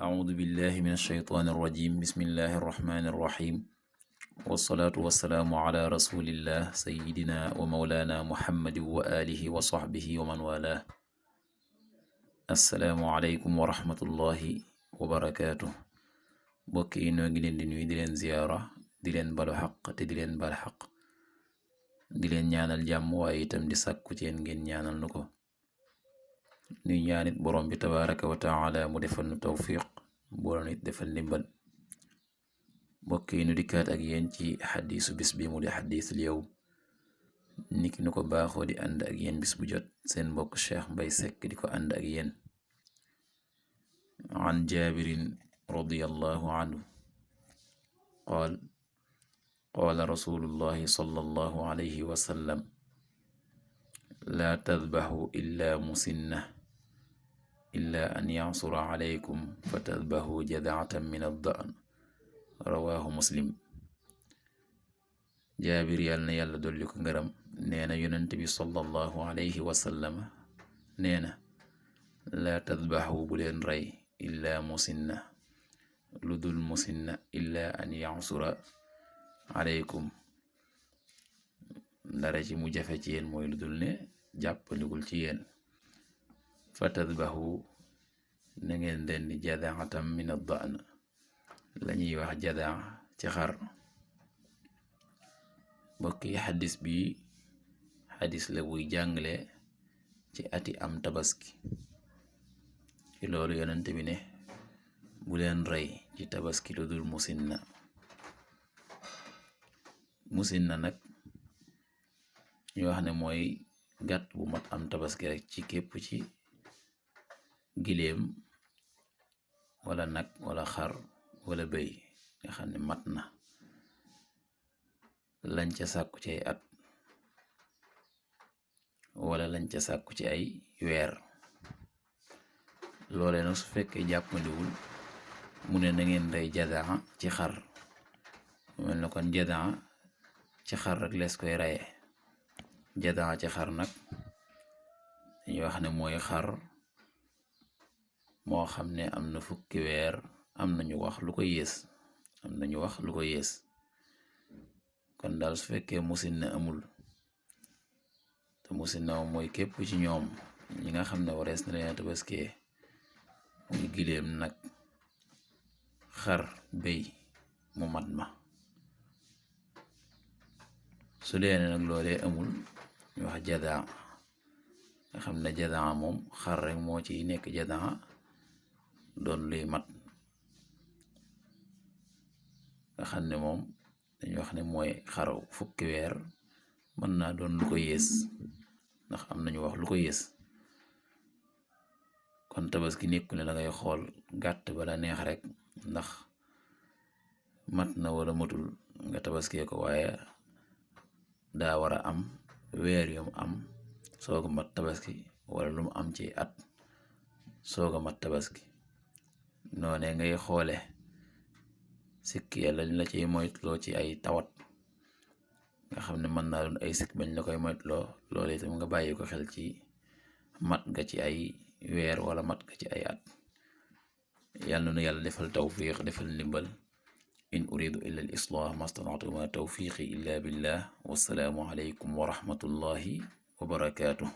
أعوذ بالله من الشيطان الرجيم بسم الله الرحمن الرحيم والصلاة والسلام على رسول الله سيدنا ومولانا محمد وآله وصحبه ومن والاه السلام عليكم ورحمة الله وبركاته mbokk yi noo ngi leen di nuyu di leen ziyaara di leen balu xaq te di leen bal xaq di leen ñaanal jàmm waaye itam di sàkku ci yéen ngeen ñaanal nu ko nuy ñaanit borom bi tabaraka wa taala mu defal nu tawfiq boole nit defal ndimbal mbokk yi nu dikkaat ak yéen ci xadiisu bis bi mu di xadiisul yawm niki nu ko baaxoo di ànd ak yéen bis bu jot seen mbokk Cheikh Mbay Sekk di ko ànd ak yéen an jaabirin radiyallahu anhu qaal qaala rasulullahi sallallahu alayhi wa sallam laa tadbaxu illa musinna illa an yansura alaykum fa tadbaxu jadaatan min ad-da'n rawaahu muslim. jaabir yàlla na yàlla dolli ko ngërëm nee na yonent bi sallallahu alayhi wa sallam nee na laa tadbaxu bu leen rey illa musinna lu dul musinna illa an yansura alaykum ndara ci mu jafe ci yéen mooy lu dul ne jàppandigul ci yéen fa tadbaxu na ngeen rendi jadaatan min ad-da'n lañuy wax jadaa ci xar. mbokk yi xadis bi xadis la buy jàngale ci ati am tabaski ci loolu yonent bi ne bu leen rey ci tabaski lu dul musinna nag ñu wax ne mooy gàtt bu mat am tabaski rek ci képp ci giléem wala nag wala xar wala bëy nga xam ne mat na lañ ca sàkku ci ay at wala lañ ca sàkku ci ay weer. loolee nag su fekkee jàppandiwul mu ne na ngeen rey jadaa ci xar mel na kon jadaa ci xar rek lees koy reye. jadaa ci xar nag dañuy wax ne mooy xar moo xam ne am na fukki weer am nañu wax lu ko yées kon daal su fekkee musinna amul te musinna mooy képp ci ñoom ñi nga xam ne warees na leen tabaskee muy giléem nag xar béy mu mat ma. su dee nag loolee amul ñu wax jadaa nga xam ne jadaa moom xar rek moo ci nekk jadaa doon luy mat nga xam ne moom dañu wax ne mooy xaru fukki weer mën naa doon lu ko yées ndax am nañu wax lu ko yées. kon tabaski nekku ne da ngay xool gàtt bala neex rek ndax mat na wala matul nga tabaskee ko waaye daa war a am weer yu mu am sooga mat tabaski wala lu mu am ci at sooga mat tabaski. noone ngay xoole sikk yàlla ñu la ciy moytuloo ci ay tawat nga xam ne mën naa doon ay sikk bañ la koy moytuloo loolu itam nga bàyyi ko xel ci mat nga ci ay weer wala mat nga ci ay at. yàlla na yàlla defal tawfiq defal ndimbal in uridu illa al islah mastata'tu ma tawfiqi illa billah wassalaamu alaykum wa rahmatullahi wa barakatuh.